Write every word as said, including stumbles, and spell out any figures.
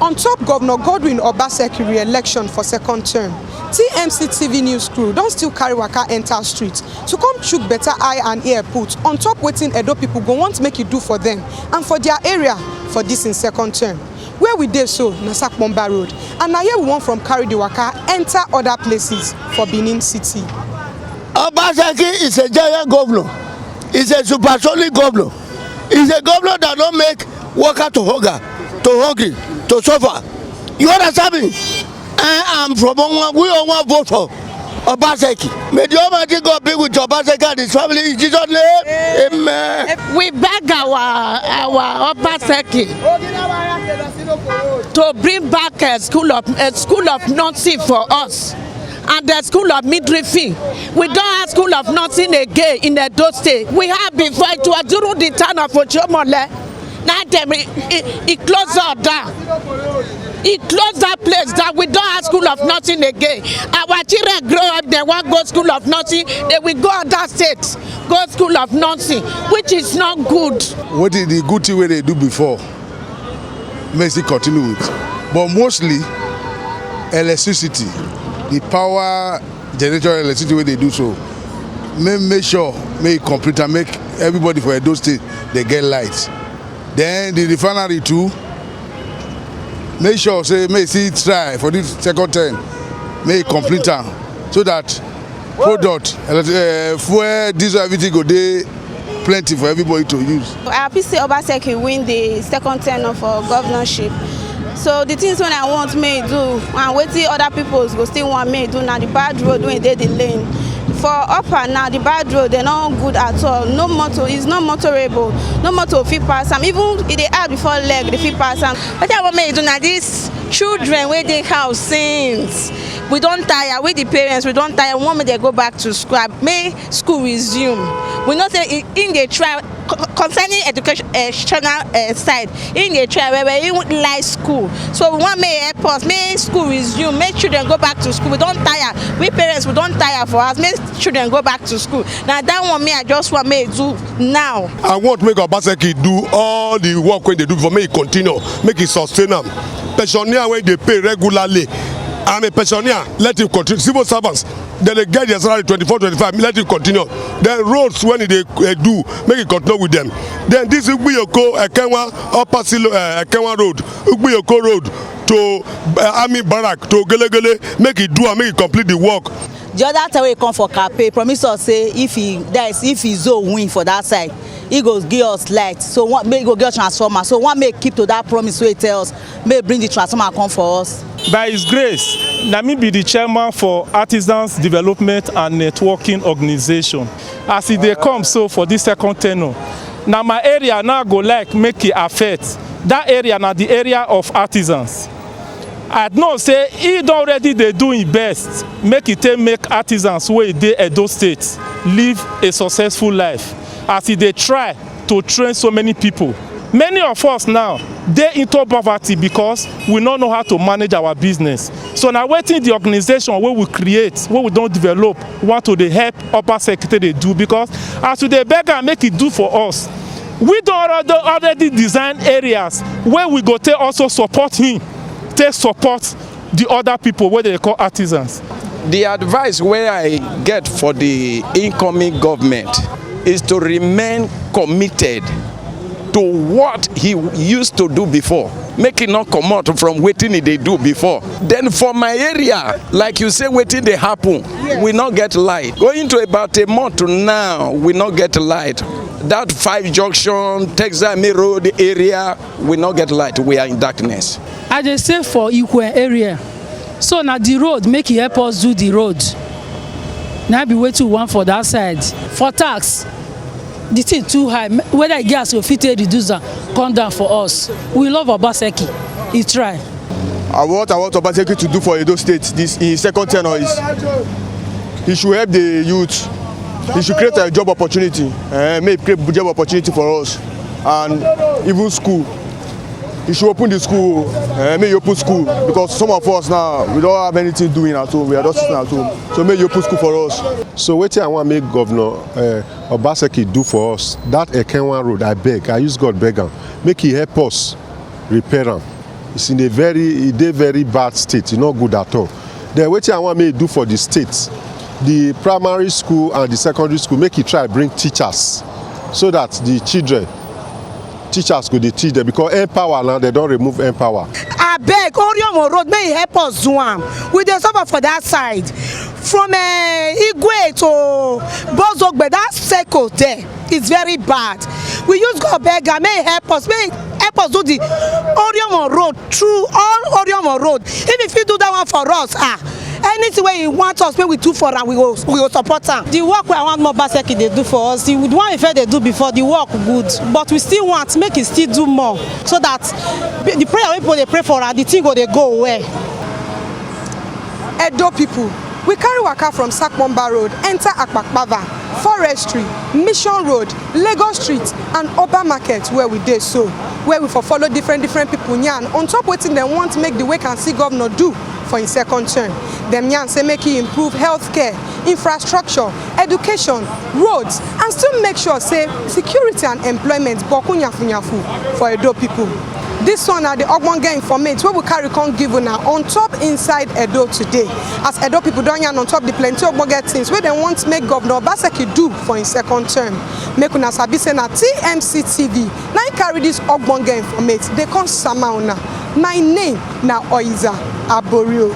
On top Governor Godwin Obaseki re-election for second term, T M C T V news crew don still carry waka enter street to come chook better eye and ear put on top wetin Edo people go want make e do for them and for their area for this in second term. Where we dey so na Sakpomba Road, and na here we wan from carry the waka enter other places for Benin City. Obaseki is a giant governor. He's a supersonic governor. He's a governor that don't make worker to hunger, to hungry, to suffer. You understand me? I am from Onwa. We Onwa vote for Obaseki. May the Almighty God be with Obaseki and his family in Jesus' name. Amen. We beg our our Obaseki to bring back a school of a school of nursing for us and the school of midwifery. We don't have school of nursing again in Edo State. We have before it was during the time of Oshomole. Now dem e e e close all down. E close that place that we don't have school of nursing again. Our children grow up, they want go school of nursing, they will go other states, go school of nursing, which is not good. Wetin the good thing wey dey do before, make e continue with, but mostly electricity, the power generator electricity wey dey do so, make make sure make e complete and make everybody for Edo State dey get light. Then the refinery too, make sure say make e still try for this second term, make e complete am so that product, uh, fuel, diesel, everything go dey plenty for everybody to use. I happy say Obaseki win the second tenure for governorship. So the things wey I want make e do and wetin other people go still want make e do na the bad road wey dey the lane. For upper now, the bad road dey no good at all. No motor is not motorable. No motor fit pass am. Even e dey hard before leg dey fit pass am. Wetin I want make e do na this children wey dey house since. We don tire, we the parents, we don tire. We want make dem go back to school. Make school resume. We know say e im dey try co- concerning educational uh, side. Im dey try well well. Im like school, so we want make e help us make school resume, make children go back to school. We don tire, we parents, we don tire for house. Make children go back to school. Na that one me I just want make e do now. I want make Obaseki do all the work wey dey do before, make e continue, make e sustain am. Pensioner wey dey pay regularly, I'm a pensioner, let him continue. Civil servants, dem dey get their salary twenty-four, twenty-five, let him continue. Then roads wey e dey uh, do, make e continue with them. Then this Ugbiyoko Ekenwa, Upper Silo uh, Ekenwa Road, Ugbiyoko Road to uh, Army Barrack to Gelegele, make e do am, make e complete the work. The other time wey he come for campaign, he promise us say if he, that is if he Zo win for that side, he go give us light. So one, make he go give us transformer. So one make keep to that promise wey he tell us, make he bring the transformer come for us. By his grace, na me be the chairman for Artisans Development and Networking Organization. As e dey come so for this second tenure, na my area now go like make e affect. That area na the area of artisans. I know say he don already dey do him best make e take make artisans wey dey Edo State live a successful life as e dey try to train so many people. Many of us now dey into poverty because we no know how to manage our business. So na wetin the organization wey we create, wey we don develop, want to dey help Obaseki dey do, because as we dey beg am make e do for us, we don already already design areas wey we go take also support him, take support the other people wey dey call artisans. The advice wey I get for the incoming government is to remain committed to what he used to do before. Make e no comot from wetin e dey do before. Then for my area, like you say, wetin dey happen, we no get light. Going to about a month now, we no get light. That five junction, Texami Road area, we no get light. We are in darkness. I dey stay for Ikwe area, so na the road make e help us do the road. Na be wetin we want for that side. For tax, the thing too high. Whether e get as we fit take reduce am, come down for us. We love Obaseki. He try. And what I want Obaseki to do for Edo State this in his second tenure is he should help the youth. He should create a job opportunity. Uh, make create job opportunity for us and even school. He should open the school. Uh, make you open school because some of us now we don't have anything doing at home. We are just sitting at home. So make you open school for us. So wetin I want make Governor uh, Obaseki do for us, that Ekenwa Road, I beg, I use God beg am, make he help us repair am. It's in a very, e dey very bad state, e no good at all. Then wetin I want make e do for the state, the primary school and the secondary school, make e try bring teachers so that the children, teachers go dey teach them, because N Power now, they don remove N Power. Abeg, Oriomo Road, make e help us do am. We dey suffer for that side. From uh, Igwe to Bozogbe, that circle there is very bad. We use God beg am, make e help us, make e help us do the Oriomo Road through all Oriomo Road. If e fit do that one for us, ah, anything wey e want us, make we do for am, we go, we go support am. The work wey I want make Obaseki dey do for us, the, the one e first dey do before, the work good, but we still want make e still do more, so that the prayer wey people dey pray for am, the thing go dey go well. Edo people, we carry waka from Sakpomba Road, enter Akpakpava, Forestry, Mission Road, Lagos Street and Oba Market, where we dey so, where we for follow different different people yarn on top wetin dem want make the Wake and See Governor do for im second term. Dem yarn say make e improve healthcare, infrastructure, education, roads, and still make sure say security and employment boku nyafu nyafu for Edo people. This one na the ogbonge informate wey we carry come give una on top Inside Edo Today. As Edo people don yarn on top the plenty ogbonge things wey dem want make Governor Obaseki do for im second term. Make una sabi say na T M C T V na im carry this ogbonge informate dey come sama una. My name na Oiza Aborio.